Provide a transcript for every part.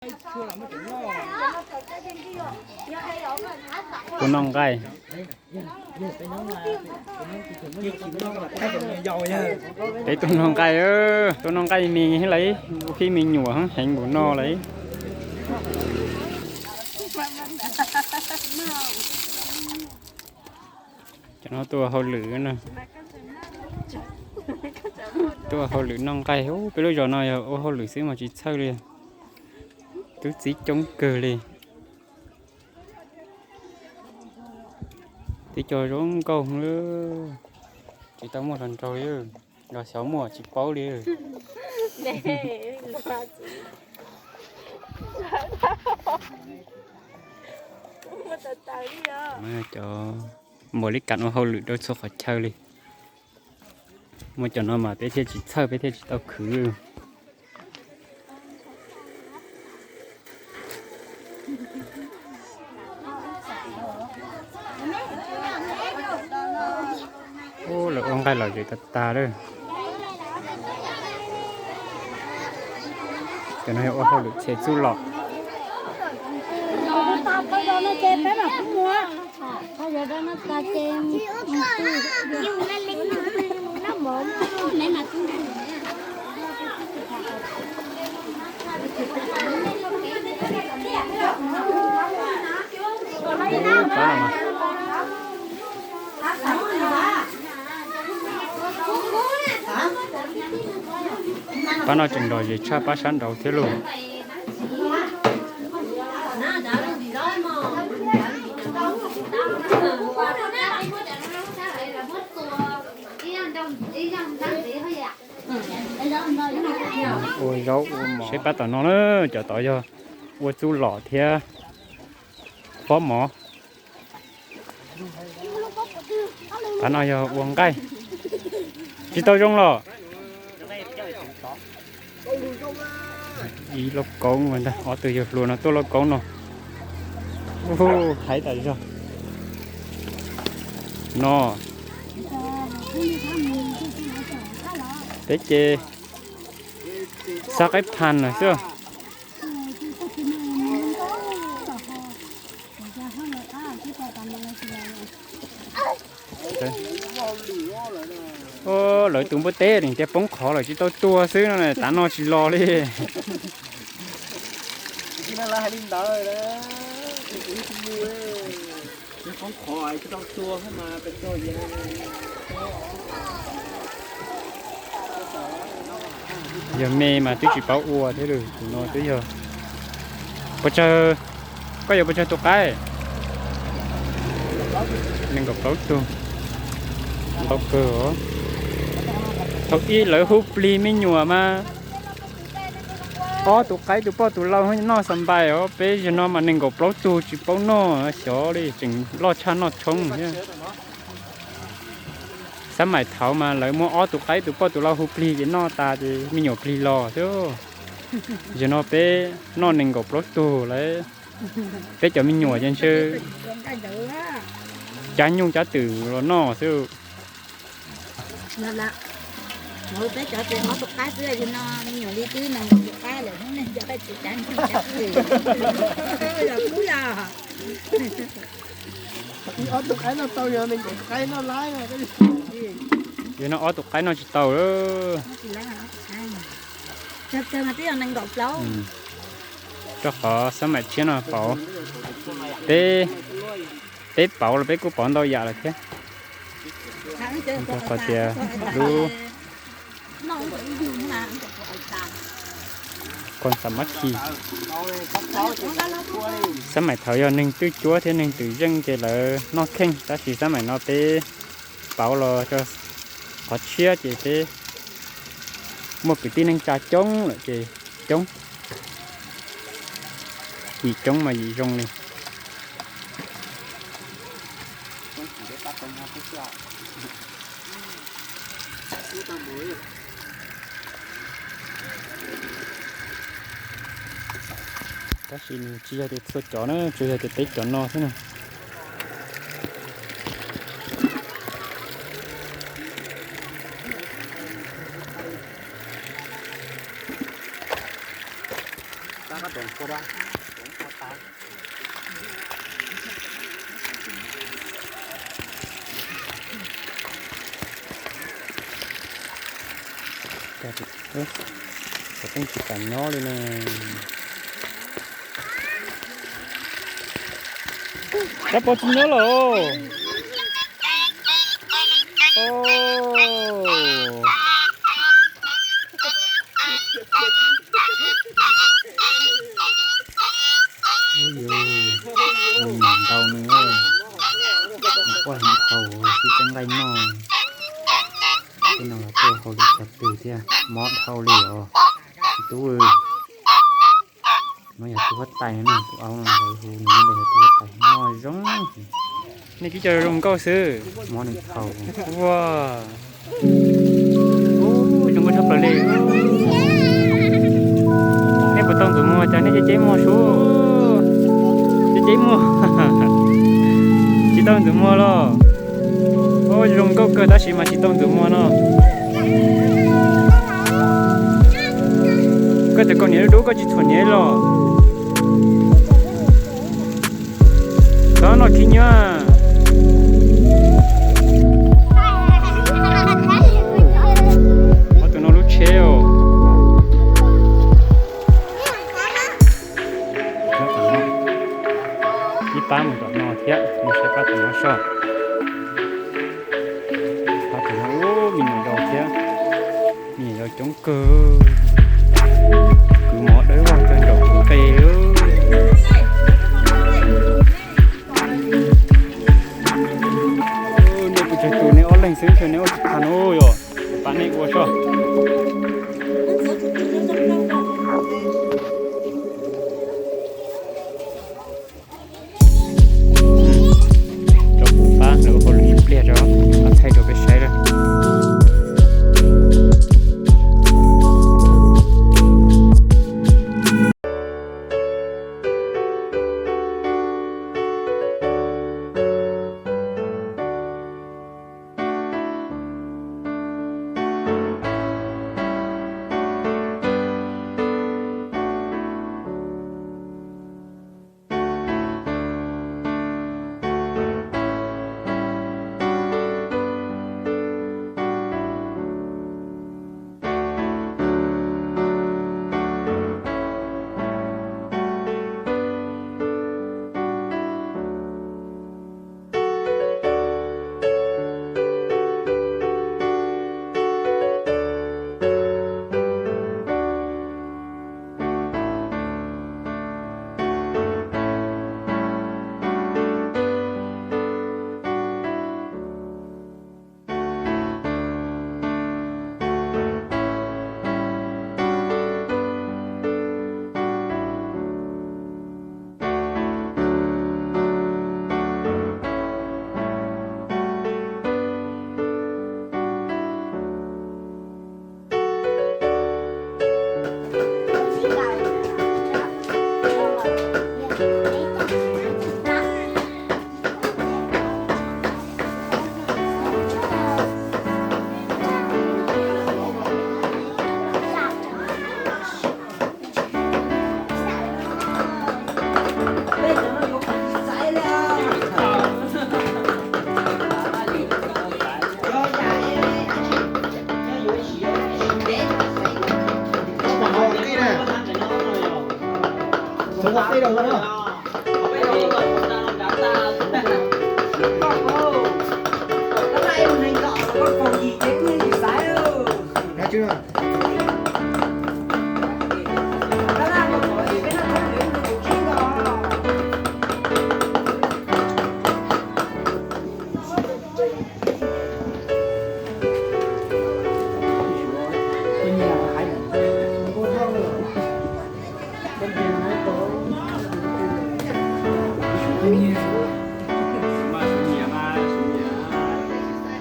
Tus noj nqaij. Peb tuaj noj nqaij, tuaj noj nqaij me thiab lauj, ua peb me nyuam heev npaum no lauj. Cov no tuaj ua hauj lwm na. Tuaj ua hauj lwm noj nqaij, peb lub zos no yog ua hauj lwm xwb mas tsis txhawj li. Tub txib coob kawg li. Teb cov zoo nkauj, tsis tau muaj hluas nraug li, los xyov muaj tsis paub li. Cov npaum li kam ua hauj lwm rau txhua qhov chaw li. Muaj cov no mas peb thiaj tsis txhawj, peb thiaj tsis tau khwv. Ub, lawv ua nqaij lom zem tag tag lawm. Cov no yog ua hauj lwm txhij txuj lom. Pab no tseem lom zem tshaj pab sab nraud thiab lauj. Ua zaub ua mov, seb pab tom no na, cov tod yog ua txuj lom thiab fob mov. Pab no yog ua nqaij. Tsis tau zoo los. Ib lauj kaub ntag, ob tug yawg hluas no tuaj lauj kaub no. Hais tas zog no. Peb ces xa qaib phan no xwb. Lawv tus npua teb nws tias poob qhov lawm tsis tau tua xwb no, tav no tsis los li. Yog me mas twb tsis paub ua thiab lawm, tus no twb yog. Puas tsawg, koj yuav puas tsawg tus qaib? Nees nkaum plaub tug. Ntau kawg. Thaum ub lawv hu plig me nyuam mas ob tus qaib tus poj tus lau noj xa npais os, peb zaum no mas nees nkaum plaub tug tsis paub noj xyov li, tseem loj tshaj noj tshoob thiab. Xab maim thaud mas lawv muab ob tus qaib tus poj tus lau hu plig ces noj tas ces me nyuam plig los xwb. Zaum no peb noj nees nkaum plaub tug lawm. Peb cov me nyuam ces ntshe cav nyuj cav twm los noj xwb. Peb cov ces ob tug qaib xwb, zaum no me nyuam li twb nees nkaum tus qaib lawm, hnub no cov qaib tsis cav nyuj cav twm. Ob tug qaib noj tau, yog nees nkaum tus qaib noj laib. Yog no ob tug qaib noj tsis tau lawm. Rau qhov xab maim tshiab no pauv, peb, peb pauv los peb kuj pauv ntau yam lawm thiab. Rau qhov tias lub khuam xam mab khi, xab maim thaud yog neeg twj cuab thiab neeg twm zeej ces lawv noj kheej, tab sis xab maim no peb pauv los rau qhov tshiab ces peb muaj kwv tij neej tsa coob lawm ces coob, yim coob mas yim zoo li. Tab sis nws tsis yog tias txhua cov na, tsuas yog tias peb cov no xwb na. Cov pheej tsis kam nyob li ne. Rab pov tsis nyob los. Ntau nws, nws quaj heev dhau, tsis tseeb nqaij noj. Tej no los tuaj hauj lwm tshaj plaws thiab, mob dhau li os. Txiv tub, no yog tus huab tais no, tus aub no lawv hu nws li ntawd, yog tus huab tais noj zoo. Nej tib co zoo nkauj xwb, mob nws dhau. Ua, zoo nkauj tshaj plaws li. Nej puas tau ntxuav muag cas nej ceb ceb muag sub? Ceb ceb muag. Tsis tau ntxuav muag los? Ua, zoo nkauj kawg tab sis mas tsis tau ntxuav muag no. Koj cov kaus hniav dub dub koj tsis txhuam hniav los? Txhob noj khib nyiab. Ob tug no lub tsheb os. Ib pab mus tom no thiab, mus saib pab tom no soj. Pab tom no, ub, me nyuam yaus thiab, me nyuam yaus coob kawg. Kwv mov dawb vog tso nraum tus qe. Nej pes tsawg tus, nej ob leeg xwb ntshe nej ua tsis tau no yog pab nej ua soj. Tso kuv pab lawv ua hauj lwm ib pliag tso, pab thaij rau peb saib lawm.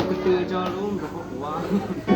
Tus twg tso lub nrog kuv ua.